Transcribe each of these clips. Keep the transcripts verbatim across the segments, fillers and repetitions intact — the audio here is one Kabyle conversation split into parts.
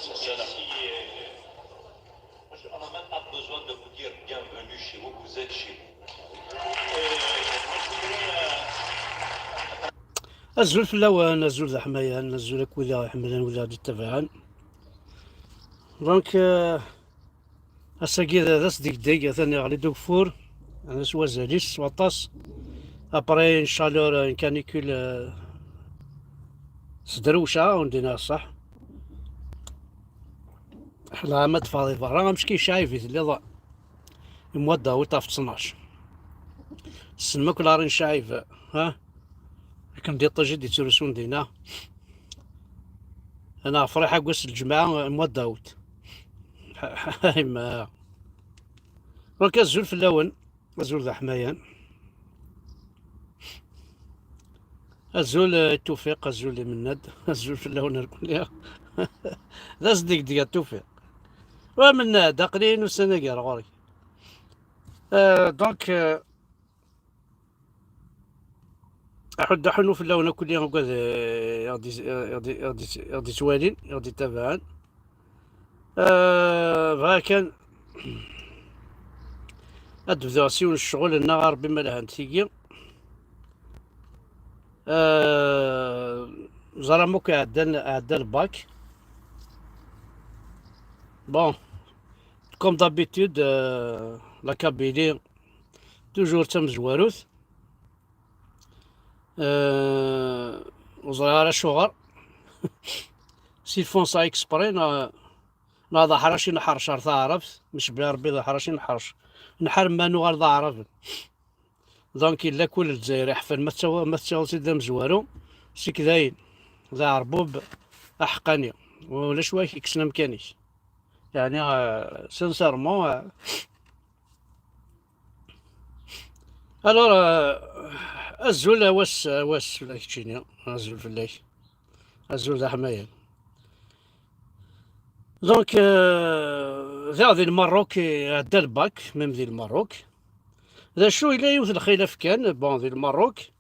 On n'a même pas besoin de vous dire bienvenue chez vous, vous êtes chez vous. Azul fell-awen, azul d aḥmayan, azul akk wid i ɣ-iḥemmlen, wid i ɣ-d-ittabaɛen. Donc, euh, ass-agi d, d asdegdeg, atan yeɣli-d ugeffur, yeɛni s wazal-is, s waṭas. Après une chaleur, une canicule, euh, s drewca, ur d-iniɣ ṣṣeḥ. Ḥelɣa ma d-teffɣeḍ i berra, amecki yecɛib i telliḍ. Imwadda wiṭ ɣef ttnac. Tessnem akk larin cɛib, ha? Akken d iṭij i d-ittrusun dinna. Ana friḥ aggas lǧemɛa, imwadda wiṭ. Ima. Donc, azul fell-awen, azul d aḥmayan. Azul, eh, Tufiq, azul i Mennad, azul fell-awen irkelli. D asdegdeg a Tufiq. Wa Mennad, aql-i ussan-agi ar ɣur-k. Euh, donc, euh, aḥuddu aḥunnu fell-awen akk-nni, agad, eh, i ɣ-d-, i ɣ-d-, i ɣ-d-, i ɣ-d-ittwalin, i ɣ-d-ittabaɛen. Euh, bɣiɣ kan ad d-bduɣ s yiwen n ccɣel, nnaɣ a Ṛebbi ma lhant tigi. Euh, ẓram akk iɛeddan, iɛedda lbak. Bon, comme d'habitude, euh, la Kabylie, toujours d tamezwarut. Euh, ur ẓriɣ ara acuɣer. S'ils font ça exprès, neɣ, neɣ d aḥrac i neḥrec ar taɛrabt, mecbi Ṛebbi d aḥrac i neḥrec. Nḥar ma nuɣal d aɛraben. Donc, yella kul Lezzayer iḥfan, ma tettaw-, ma tettawiḍ-t-id d amezwaru, seg dayen, d aɛerbub aḥeqqani. Ulac wa k-ikksen amkan-ik. Yeɛni, euh, sincèrement, euh, alors, euh, azul a Wass, a Wass fell-ak keččini, azul fell-ak. Azul d aḥmayan. Donc, euh, diɣ di Lmerruk, iɛedda lbak, même di Lmerruk. D acu, yella yiwet n lxilaf kan, bon, di Lmerruk,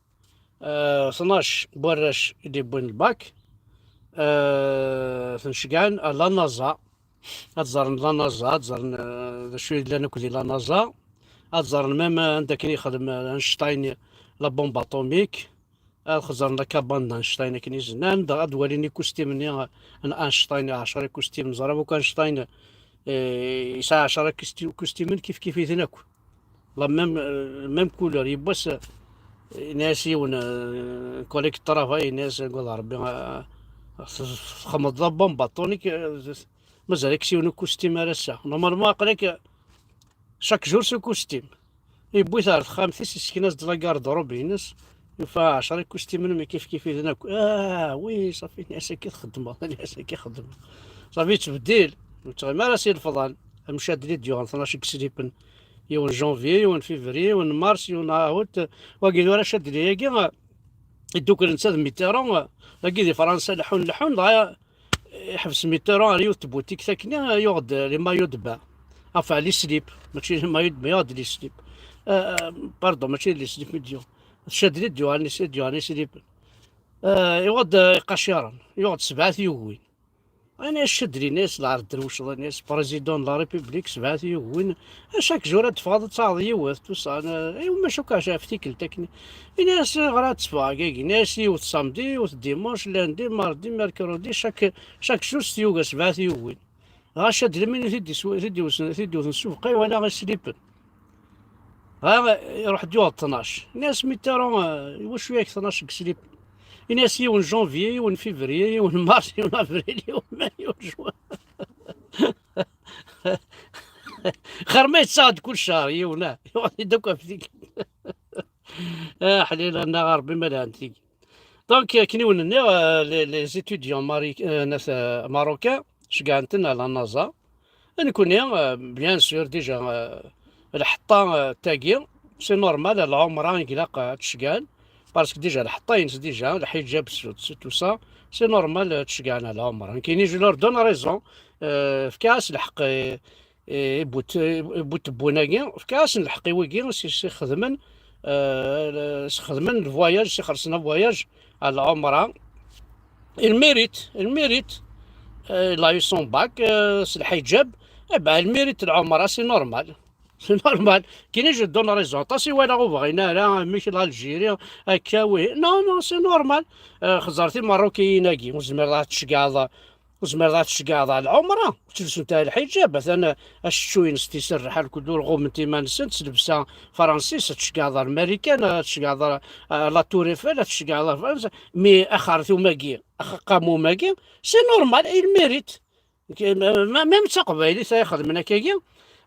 euh, tnac n warrac i d-yewwin lbak, euh, ten-ceggɛen à la NASA. Ad ẓren la NASA, ad ẓren, euh, d acu yellan akk di la NASA. Ad ẓren même, euh, anda akken yexdem, euh, Einstein la bombe atomique. Ad xeẓren la cabane d'Einstein akken i s-nnan, dɣa ad walin ikustimen-nni n Einstein, ɛecra ikustimen. Ẓran akk Einstein, eh, yesɛa ɛecra ikusti-, ikustimen kif kif-iten akk. La même, euh, même couleur. Yiwwas, eh, yenna-yas yiwen, euh, collègue de travail, yenna-yas, "Agad Ṛebbi, eh, txedmeḍ la bombe atomique, eh, mazal-ak s yiwen ukustim ara ass-a." Normalement, aql-ak, eh, chaque jour s ukustim. Yewwi-t ɣer texxamt-is, yesken-as-d la garde-robe-ines, yufa ɛecra ikustimen, mais kif kif-iten akk. Ah, oui, صافي, nniɣ-as akka i txeddmeḍ, nniɣ-as akka i xeddmeɣ. صافي, yettbeddil, ur yettɣimi ara si lefḍan. Amcadli d-yuɣen tnac n yeslipen, yiwen janvier, yiwen février, yiwen mars, yiwen août. Wagi tura acadli-agi, ah, idduklen netta d Mitterrand, ah, dagi di Fransa leḥḥun, leḥḥun, dɣa iḥbes Mitterrand ar yiwet n tbutik takni, yuɣ-d les maillots de bain. Enfin, les slips, mačči les maillots de bain, yuɣ-d les slips. Euh, euh, pardon, mačči les slips, mais d-yuɣ. Acadli d-yuɣalen, i d-yuɣalen islipen. Euh, yuɣ-d, euh, iqaciren, yuɣ-d sebɛa tyugwin. Yenna-yas acadli, yenna-yas lɛar drewceḍ, yenna-yas président de la République, sebɛa tyugwin. Chaque jour ad teffɣeḍ ad taɣeḍ yiwet, tout ça, euh, iwma cukkeɣ ɣef tikkelt akken. Yenna-yas ɣer ad teffeɣ agagi, yenna-yas yiwet samedi, yiwet dimanche, lundi, mardi, mercredi, chaque, chaque jour s tyuga, sebɛa tyugwin. Dɣa acadli mi t-id-iwten s ubeqqa, iwala islipen. Dɣa iruḥ-d yuɣ-d tnac. Yenna-yas Mitterrand, euh, iwacu yak tnac deg slipen? Yenna-yas yiwen janvier, yiwen février, yiwen mars, yiwen avril, yiwen mai, yiwen juin. Xir ma yettaɣ-d kul ccher yiwen, ah, yuɣal-d akk ɣef tikkelt. Ah, ḥlil, annaɣ a Ṛebbi ma lhant tigi. Donc, akken i wen-nniɣ, euh, les, les étudiants mari-, euh, nat, euh, marocains, ceggɛen-ten à la NASA. Nekkni, euh, bien sûr, déjà, euh, lḥeṭṭa, euh, tagi, c'est normal, lɛumra i ilaq, euh, ad tceggɛen, parce que déjà lḥeṭṭa-ines déjà, lḥiǧab, tout, tout ça, c'est normal, euh, ad tceggɛen à lɛumra. Nekkini, je leur donne raison, euh, fkiɣ-as lḥeqq, euh, i But-, i Butebbun-agi, fkiɣ-asen lḥeqq i wigi, s, s ixedmen, euh, s xedmen le voyage, s ixellṣen voyage à lɛumra. Il mérite, il mérite. euh, il a eu son bac, euh, s lḥiǧab, eh ben, elle mérite lɛumra, c'est normal. C'est normal. Kini je donne raison. Aṭas i walaɣ ur bɣin ara, amek l'Algérie, akka, wi. Non, non, c'est normal. Euh, xẓer timeṛṛukiyin-agi, ur tezmireḍ ad tceggɛeḍ, ur tezmireḍ ad tceggɛeḍ ar lɛumra, ur ttlusunt ara lḥiǧab, atan, euh, acečču-ines tiserreḥ, lkul ur ɣumment iman-nsent s llebsa fransis, ad tceggɛeḍ ar Marikan, ad tceggɛeḍ ar, euh, la Tour Eiffel, ad tceggɛeḍ ar Fransa. Mais axertum-agi, axaqamum-agi, c'est normal, il mérite. Même d taqbaylit ay ixedmen akkagi,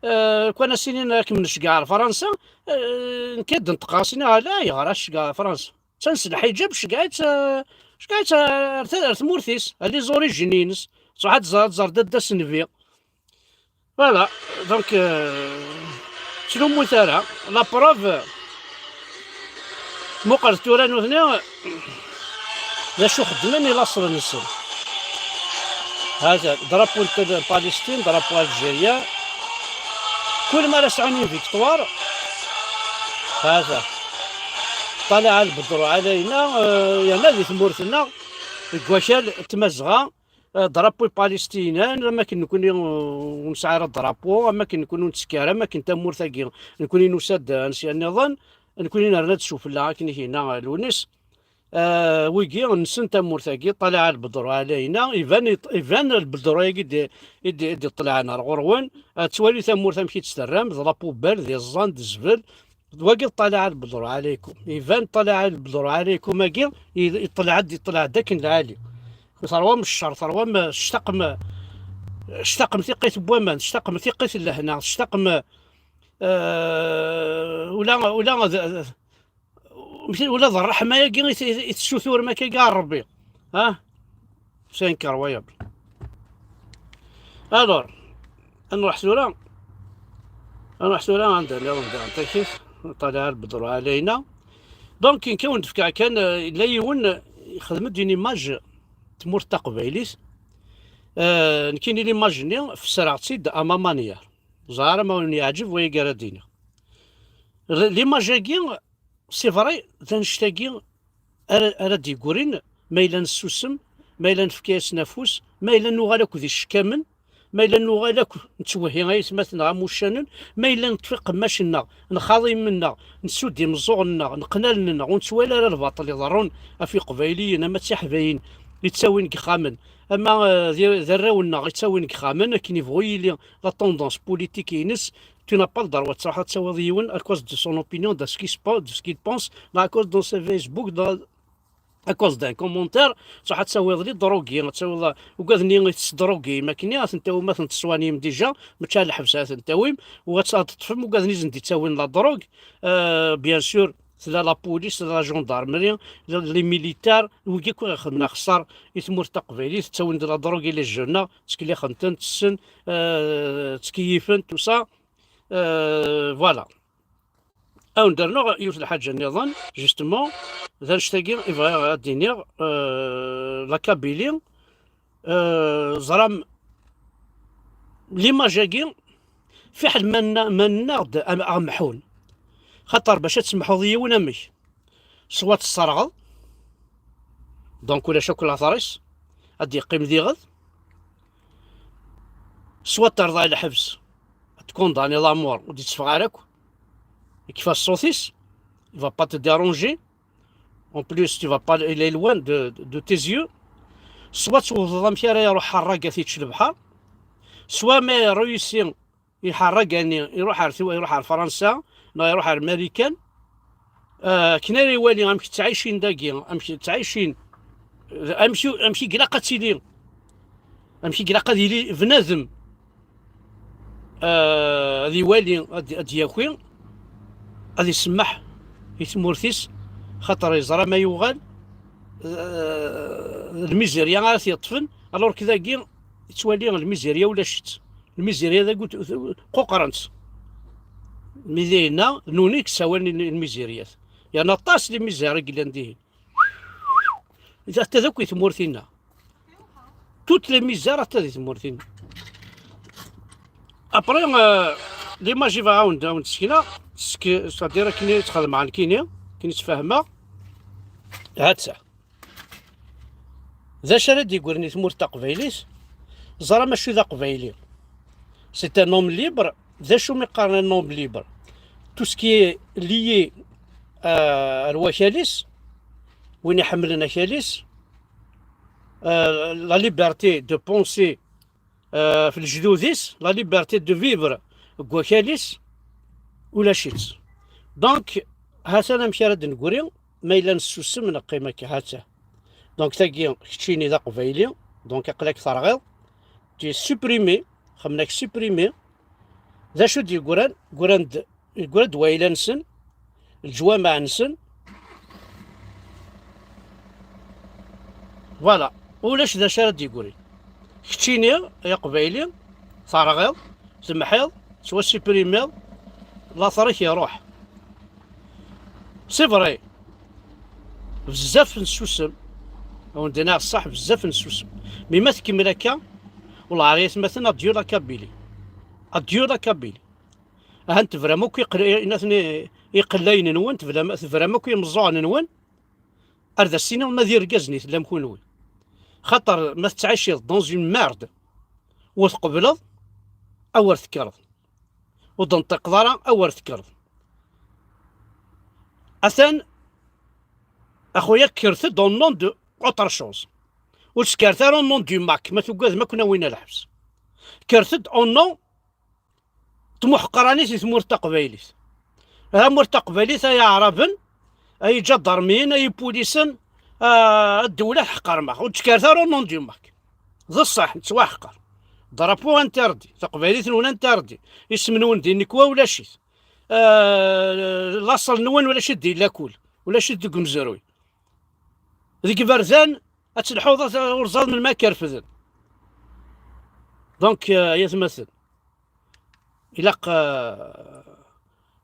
euh, kan as-inin ad kem-nceggeɛ ar Fransa, euh, nekk ad d-nṭeqeɣ as-iniɣ ala, ayɣer ad tceggɛeḍ ar Fransa? Attan s lḥiǧab, ceggeɛ-itt, euh, ceggeɛ-itt ar, ar tmurt-is, ar les origines-ines. Truḥ ad tẓer, ad tẓer dadda-s nnbi. Voilà, donc, euh, ttlummut ara. La preuve, muqel tura nutni d acu xeddmen i laṣel-nsen. Hada, drapeau n Palestine, drapeau Algérien. Kul mi ara sɛun une victoire, hada, ṭalaɛ lbedru ɛlayna, euh, yerna di tmurt-nneɣ, deg wakal n Tmazɣa, euh, drapeau palestinien, am akken nekni, euh, ur nesɛi ara drapeau, am akken nekni ur nettekki ara, am akken tamurt-agi, nekni nusa-d, euh, ansi nniḍen, nekni nerna-d sufella, akken i k-yenna, euh, Lunis. Euh, wigi, nessen tamurt-agi, ṭalaɛ lbedru ɛlayna, iban, iban lbedru-agi i d-, i d-, i d-iṭelɛen ar ɣur-wen, euh, ttwali tamurt amek i tt-terram, d la poubelle, d iẓẓan, d zbel, d wagi ṭalaɛ lbedru ɛlaykum. Iban ṭalaɛ lbedru ɛlaykum-agi, i-, iṭelɛ-d, iṭelɛ-d akken lɛali. Terwam ccer, terwam, tectaqem, tectaqem tiqqit n waman, tectaqem tiqqit n lehna, tectaqem, euh, ula, ula d, d, ula d ṛṛeḥma-agi i t-, i tessuturem akkagi ar Ṛebbi. Ha? C'est incroyable. Alors, ad nruḥ tura, ad nruḥ tura anda nniḍen daɣen takit, ṭalaɛ lbedru ɛlayna. Donc, nekk ad wen-d-fkeɣ kan, euh, yella yiwen, euh, yexdem-d une image n tmurt taqbaylit. Euh, nekkini l'image-nni fessreɣ-tt-id à ma manière. Ẓer ma wen-yeɛǧeb wayagi ara d-iniɣ. L'image-agi, c'est vrai, d annect-agi ara, ara d-yeggrin ma yella nessusem, ma yella nefka-yasen afus, ma yella nuɣal akk d icekkamen, ma yella nuɣal akk nettwehhi aytmaten-nneɣ am wuccanen, ma yella neṭṭef iqemmac-nneɣ, nxaḍ imi-nneɣ, nsudd imeẓẓuɣen-nneɣ, neqqen allen-nneɣ, ur nettwali ara lbaṭel iḍerrun ɣef Iqbayliyen, ama d tiḥbayin i ttawin deg yixxamen, ama, eh, d, d arraw-nneɣ i ttawin deg yixxamen, akken yebɣu yili la tendance politique-ines, tu n'as pas le droit ad truḥeḍ ad tawiḍ yiwen à cause de son opinion, de ce qu'il pe-, de ce qu'il pense, neɣ à cause de son Facebook, de, à cause d'un commentaire, truḥ ad tawiḍ les drogués, ad tawiḍ ugaden-nni itess drogués, ma akken ad ten-tawim, ad ten-teswanim déjà, mačči ar lḥebs ad ten-tawim, u ad teṭṭfem ugaden i sen-d-ittawin la drogue, euh, bien sûr, tella la police, tella la gendarmerie, tella les militaires, wigi akk i ixedmen axeṣṣar i tmurt taqbaylit, ttawin-d la drogue i les jeunes, ttkellixen-ten, tessen, euh, ttkeyyifen, tout ça. Euh, voilà. Ad wen-d-rnuɣ yiwet lḥaǧa nniḍen, justement, d annect-agi i bɣiɣ ad d-iniɣ, euh, la Kabylie, euh, ẓram l'image-agi, fiḥel ma nna-, ma nennaɣ-d am-, ad mḥun. Xaṭer bac ad temḥuḍ yiwen amek? Soit tesserɣeḍ, donc ulac akk later-is, ad d-yeqqim diɣed, soit terḍa i lḥebs, ad tkundaniḍ à mort, ur d-itteffeɣ ara akk, yekfa ṣṣut-is, il va pas te déranger, en plus tu vas pas, il est loin de, de, de tes yeux, soit tewwḍeḍ amek ara iruḥ ḥerrag ad t-yečč lebḥer, soit ma réussi iḥerrag-nni iruḥ ar, iruḥ ar Fransa, neɣ iruḥ ar Marikan, euh, akken ara iwali amek ttɛicin dagi, amek ttɛicin, amek, amek i ilaq ad tili, amek i ilaq ad yili bnadem, euh, ad iwali, ad, ad yaki, ad isemmeḥ i tmurt-is, xaṭer yeẓra ma yuɣal, euh, lmizirya ara t-yeṭṭfen, alors que dagi yettwali lmizirya ulac-itt. Lmizirya dagi quqrent. Mi d yenna, nuni yessawalen i lmiziryat. Yerna aṭas les misères i yellan dihin. Hatta d akk i tmurt-inna. Toutes les misères hatta di tmurt-inna. Après, euh, l'image i bɣiɣ ad wen-d-sekneɣ, c'est-à-dire akken i tt-xedmeɣ nekkini, akken i tt-fehmeɣ, ha-tt-a. D acu ara d-yeggren i tmurt taqbaylit? Ẓra mačči d aqbayli. C'est un homme libre. D acu mi qqaren un homme libre? Tout ce qui est lié, euh, ar wakal-is, win iḥemmlen akal-is, euh, la liberté de penser, euh, f lejdud-is, la liberté de vivre deg wakal-is, ulac-itt. Donc, ha-t-an amek ara d-negri, ma yella nessusem, neqqim akka, ha-tt-a. Donc, tagi, keččini d aqbayli, donc aql-ak terɣiḍ, tu es supprimé, xemmen-ak supprimé. D acu d-yeggran? Ggran-d, yeggra-d wayla-nsen, leǧwameɛ-nsen. Voilà, ulac d acu ara d-yeggrin. Keččini, ay aqbayli, terɣiḍ, temḥiḍ, tettwasupprimiḍ, later-ik iruḥ. C'est vrai, bezzaf nessusem. Ad wen-d-iniɣ ṣṣeḥ, bezzaf nessusem. Mi ma tkemmel akka, wellah ar yatmaten, adieu la Kabylie. Adieu la Kabylie. Ahan tebram akk iqel-, inaten i-, iqellayen-nwen, tebram, tebram akk imeẓẓuɣen-nwen, ar d as-tiniḍ ma d irgazen i tellam kunwi. Xaṭer ma tettɛiciḍ dans une merde, ur tqebleḍ, awer tekkreḍ. Ur d-tenṭiqeḍ ara, awer tekkreḍ. Atan, a xuya, kkret-d au nom de autre chose. Ur ttkaret ara au nom du Mac, ma tugadem ad ken-awin ɣer lḥebs. Kkret-d au nom tmuḥqranit i tmurt taqbaylit. Tamurt taqbaylit, ay aɛraben, ay iǧadarmiyen, ay ipulisen, ah, ddewla tḥeqqrem-aɣ. Ur d-ttkaret ara au nom du Mac. D ṣṣeḥ, nettwaḥqer. Drapeau interdit, taqbaylit-nwen interdit, isem-nwen di nnekwa ulac-it. Ah, laṣel-nwen ulac-it di lakul, ulac-it deg umezruy. Deg iberdan, ad telḥuḍ, ad, ur ẓad melmi ad k-refden. Donc, euh, ay atmaten, ilaq, euh,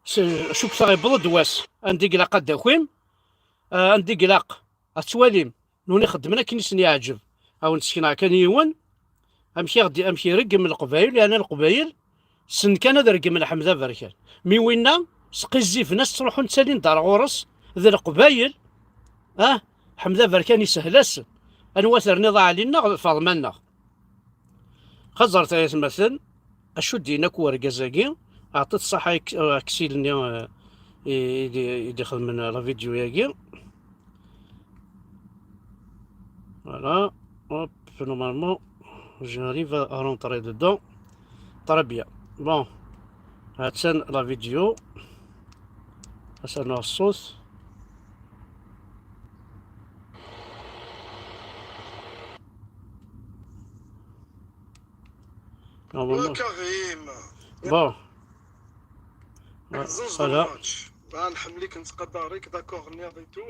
s-, cukkteɣ yewweḍ-d wass anda i ilaq ad d-takim, euh, anda i ilaq ad twalim, nuni xeddmen akken i sen-yeɛǧeb. Ad wen-d-sekneɣ kan yiwen, amek i ɣ-d-, amek ireggem Leqbayel, yerna Leqbayel ssen kan ad reggmen Ḥmed Aberkan. Mi winna, sqizzifen-as, ttruḥun ttalin-d ar ɣur-s, d Leqbayel, ah, Ḥmed Aberkan isehel-asen. Anwa terniḍ a Ɛli-nneɣ, Faḍma-nneɣ. Xaẓret ay atmaten, acu d-yenna akk urgaz-agi, aɛṭit ṣṣaḥa i k-, aksil-nni, eh, i, i d-, i d-ixedmen la vidéo-yagi. Voilà. Hop, normalement, j'arrive à, à rentrer dedans. Très bien. Bon. Attan la vidéo. Attan la sauce. Normalement. Bon. Voilà. نحملك، نتقدى عليك، d'accord, نيض et tout.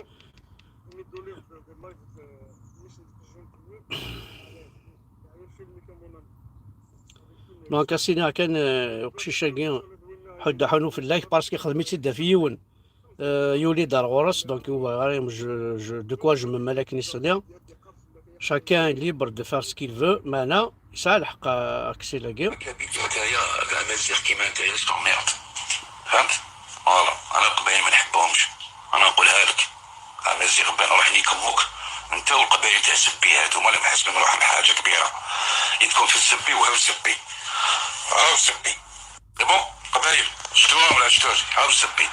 Donc, a sidi, kan, euh, uqcic-agi, ḥuddu ḥunu fell-ak, parce que xdem-itt-id ɣef yiwen. Euh, yuli-d ar ɣur-s, donc, ur bɣiɣ ara, je, je, de quoi je me mêle akken i s-nniɣ. Chacun est libre de faire ce qu'il veut, meɛna yesɛa lḥeqq, euh, aksil-agi. Amaziɣ kima anta, yas t'emmerde. فهمت؟ Voilà. أنا القبايل ما نحبهمش. أنا نقولها لك. Amaziɣ بان روح نيك أمك. أنت والقبايل تاع سبي هادو، ما لهم حاسبين روحهم حاجة كبيرة. يدكم في الزبي وهاو الزبي. هاو الزبي. C'est bon؟ قبايل. شتوهم ولا شتوش؟ هاو الزبي.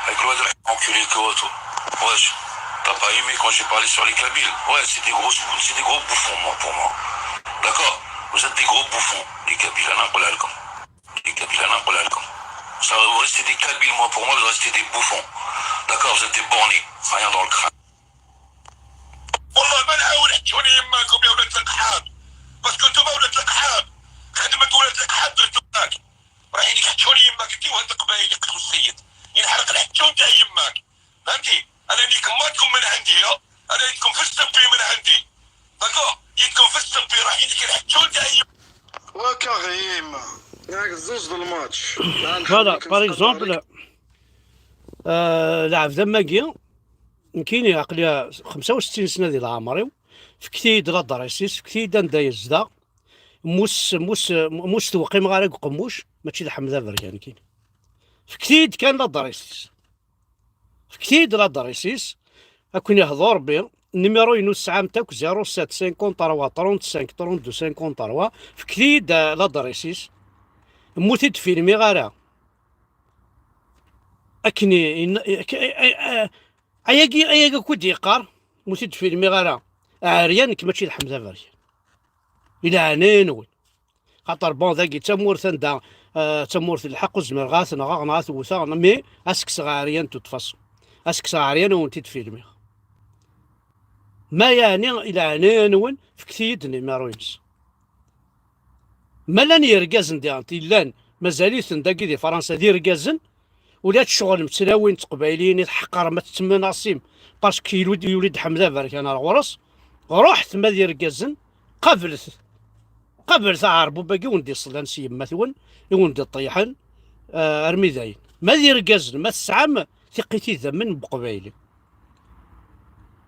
هاي كل واحد راح enculé كوتو. واش؟ T'as pas aimé quand j'ai parlé sur les Kabyles? Ouais, c'est des gros, c'est des gros bouffons, moi, pour moi. D'accord? Vous êtes des gros bouffons, les Kabyles, أنا نقولها لكم. Les Kabyles, أنا نقولها لكم. Ça, vous restez des Kabyles, moi, pour moi, vous restez des bouffons. D'accord, vous êtes des bornés. Rien dans le crâne. والله ما نحاول نحجوني يماكم يا ولاد القحاب. Parce que نتوما ولاد القحاب. خدمة ولاد القحاب درت معاك. رايحين يكحشوني يماك انت وهاد القبايل يقتلوا السيد. ينحرق الحجون تاع يماك. فهمتي؟ أنا نيك ماتكم من عندي، يا. أنا يدكم في السبي من عندي. D'accord؟ يدكم في السبي رايحين يكحشون تاع يماك. وكريم، راك زوج د الماتش. Voilà, par exemple, euh, lɛebd am wagi, nekkini aql-i xemsa u settin sna di leɛmer-iw, fket-iyi-d ladris-is, fket-iyi-d anda yezdeɣ, mus, mus, mus tewqimeɣ ara deg uqemmuc, mačči d Ḥmed Aberkan nekkini. Fket-iyi-d kan ladris-is. Fket-iyi-d ladris-is, ad ken-ihḍu Rebbi, Numéro-inu tesɛam-t akk, zéro sept cinquante-trois trente-cinq trente-deux cinquante-trois. Fket-iyi-d, euh, l'adresse-is. Mmut-id filmiɣ ara. Akken i, i, i, i, i, ayagi, ayagi akk i d-yeqqar, mmut-id filmiɣ ara. Ɛeryan, nekk mačči d Ḥmed Aberkan. I leɛnaya-nwen. Xaṭer, bon, dagi d tamurt anda, euh, d tamurt n lḥeqq, ur zmireɣ ad t-nɣeɣ neɣ ad t-wteɣ, mais ad s-kkseɣ ɛeryan de toute façon. Ad s-kkseɣ ɛeryan, ad wen-t-id-filmiɣ. Ma yeɛni, i leɛnaya-nwen, fket-iyi-d numéro-ines. Ma llan yergazen diɣen, yellan, mazal-iten dagi di Fransa d irgazen, ula d ccɣel n tlawin teqbayliyin i tḥeqqrem, ad tettmenasim, parce que yuli-d, yuli-d Ḥmed Aberkan ar ɣur-s, ruḥet ma d irgazen, qablet, qablet aɛerbub-agi i wen-d-iṣellan s yemma-twen, i wen-d-iṭeyyḥen, eh, armi dayen. Ma d irgazen, ma tesɛam tiqqit idammen n uqbayli.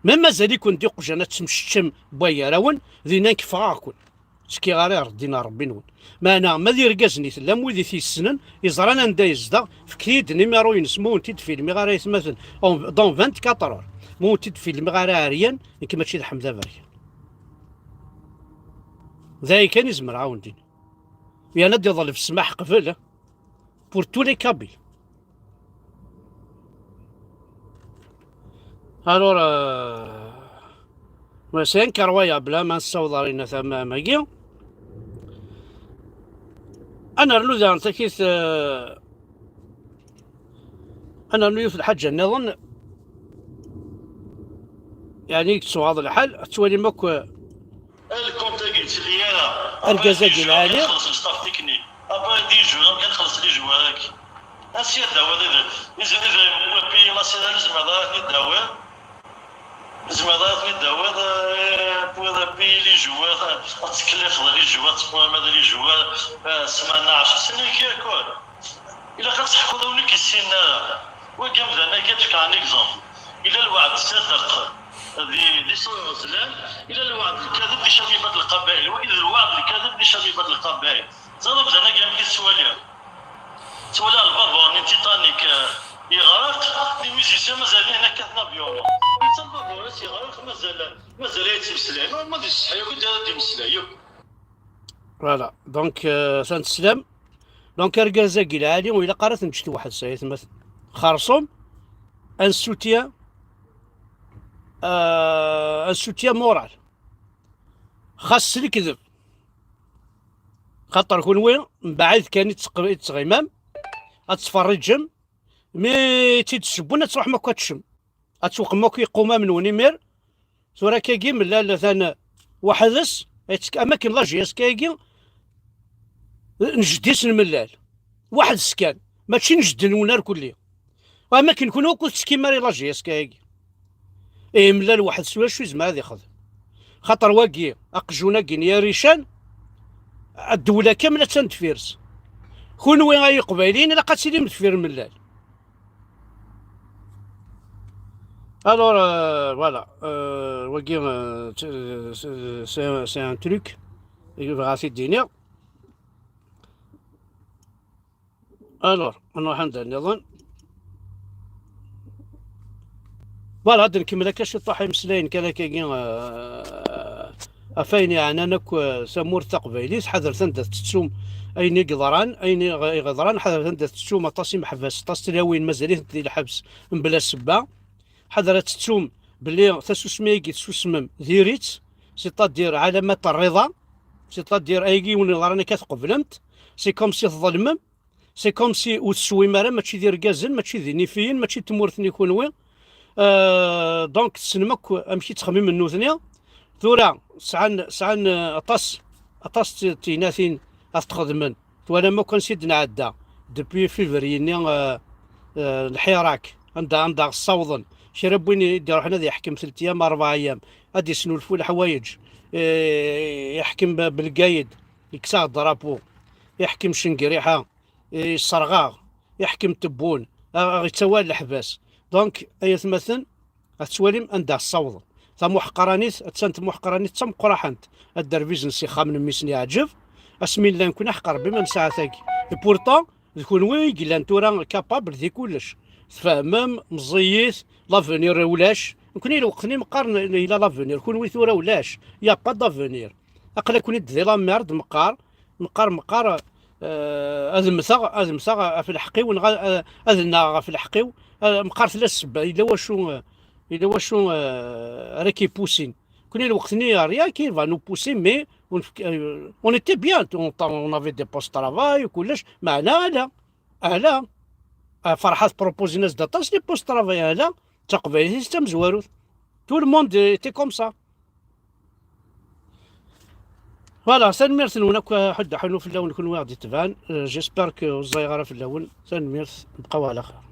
Ma mazal-iken d iqjan ad temmeččem n waygar-awen, dinna nekk ffɣeɣ-ken. Ur ttekkiɣ ara i ddin n Ṛebbi-nwen. Meɛna, ma d irgazen i tellam, wid i t-yessnen, yeẓran anda yezdeɣ, fket-iyi-d numéro-ines, ma ur wen-t-id-filmiɣ ara aytmaten, en, dans vingt-quatre heures. Ma ur wen-t-id-filmiɣ ara ɛeryan, nekk mačči d Ḥmed Aberkan. D aya kan i zemreɣ ad wen-d-iniɣ. Yerna ad d-iḍleb ssmaḥ qbel, eh, pour tous les Kabyles. Alors, euh, ouais, c'est incroyable, hein, ma nessaweḍ ar inna tama-agi. Ad nernu daɣen takit, euh, ad nernu yiwet lḥaǧa nniḍen. Yeɛni, yettwaɣaḍ lḥal, ad twalim akk, euh, Lkunt-agi ur yettili ara. Argaz-agi lɛali. Xelleṣ le staff technique. Après, di joueurs, kan xelleṣ les joueurs-agi. Ansi ad d-tawiḍ idrimen? Idrimen n pays national, tzemreḍ ara ten-id-tawiḍ? Tzemreḍ ara ten-id-tawiḍ, eh, pour payer les joueurs, ad tettkellixeḍ les joueurs, ad tqewmeḍ les joueurs, eh, ssmana, ɛecra snin kra kul. Ilaq ad teḥkuḍ i win ur k-yessinen ara. Wagi amdan-agi, ad d-fkeɣ un exemple. Yella lweɛd ṣṣadiq di, di Ṣur Ɛeẓlan, yella lweɛd lkadeb di Cabibat Lqabayel. Wagi d lweɛd lkadeb di Cabibat Lqabayel. Teẓriḍ amdan-agi amek i t-ttwaliɣ? Ttwaliɣ lbabur-nni n Titanic, eh, yeɣreq, les musiciens mazal-iten kkaten avyulu. Netta lbabur-is yeɣreq, mazal, mazal la yettmeslay. Normalement, di ṣṣeḥ yakk i d-, ad d-imeslay yakk. Voilà, donc, euh, atan teslam. Donc, argaz-agi lɛali, ur ilaq ara ad t-neǧǧ weḥd-s, ay atmaten. Xerṣum, un soutien, euh, un soutien moral. Xas s lekdeb. Xaṭer kunwi, mbaɛid kan i tettq-, i tettɣimam, ad tferriǧem, mi tt-id-ssewwen, ad tṛuḥem akk ad teččem. Ad tewqem akk iqumam-nwen imir. Tura akkagi, Mellal atan weḥd-s, yettk-, am akken la J S K-agi, n jeddi-s n Mellal. Weḥd-s kan, mačči n jeddi-nwen irkelli. Am akken kunwi ur tettekkim ara i la J S K-agi. Ihi Mellal weḥd-s, ulac acu yezmer ad ixdem. Xaṭer wagi, aqjun-agi n Yarican, ddewla kamel attan deffir-s. Kunwi ay Iqbayliyen, ilaq ad tilim deffir Mellal. Alors, euh, voilà, euh, wagi, euh, c'est, c'est, c'est un, c'est un truc i bɣiɣ ad t-id-iniɣ. Alors, ad nruḥ anda nniḍen. Voilà, ad nkemmel akka ciṭuḥ imeslayen kan akkagi, euh, ɣef wayen yeɛnan akk, euh, tamurt taqbaylit. Ḥadret anda tettum ayen i yeḍran, ayen i ɣ-, i yeḍran, ḥadret anda tettum aṭas imeḥbas, aṭas tlawin mazal-itent di lḥebs mebla ssebba. Ḥader ad tettum belli tasusmi-agi tessusmem diri-tt, c'est-à-dire ɛalamat rriḍa, c'est-à-dire ayagi i wen-yeḍran akka tqeblem-t, c'est comme si tḍelmem, c'est comme si ur tessewwim ara, mačči d irgazen, mačči d inifiyen, mačči d tmurt-nni kunwi. Euh, donc tessnem akk amek i ttxemmimen nutni. Tura sɛan, sɛan, euh, aṭas, aṭas n tiynatin ad t-xedmen. Twalam akk ansi d-nɛedda depuis février-nni, euh, euh, lḥirak, anda, anda ɣ-ssawḍen. Kra n win i d-iruḥen ad yeḥkem telt ayyam, rebɛa ayyam, ad d-isnulfu leḥwayeǧ, eh, yeḥkem Belgayed, yekkes-aɣ drapeau, yeḥkem Cengriḥa, eh, yesserɣ-aɣ, yeḥkem Tebbun, a-, aɣ-ittawi ɣer leḥbas. Donc, ay atmaten, ad tettwalim anda ssawḍen. Tamuḥqranit, attan tmuḥqranit d tameqqraḥant. Ad derbizen s ixxamen n mmi-s n yeɛǧeb, asmi llan kun aḥeqq Rebbi ma nesɛa tagi. Et pourtant, d kunwi i yellan tura capable di kullec. Tfehmem, meẓẓiyit, l'avenir ulac, Nekkni lweqt-nni meqqar yella l'avenir, kunwi tura ulac, y a pas d'avenir. Aql-aken-id di la merde meqqar, meqqar, meqqar, euh, ad mmteɣ, ad mmteɣ ɣef lḥeqq-iw, neɣ ad, ad nnaɣ ɣef lḥeqq-iw, euh, meqqar tella ssebba, yella wacu, euh, yella wacu, euh, ara k-ipusin. Kunwi lweqt-nni, rien qui va nous pousser, mais on, euh, on était bien, on, on avait des postes de travail, kullec, meɛna ala, ala. Ah, Ferḥat proposin-as-d aṭas les postes de travail, ala, d taqbaylit i d-tamezwarut. Tout le monde était comme ça. Voilà, tanemmirt-nwen akk, ḥedd ḥunu fell-awen kunwi aɣ-d-itban. Euh, j'espère que ur ẓẓayeɣ ara fell-awen. Tanemmirt, bqaw ɛla xir.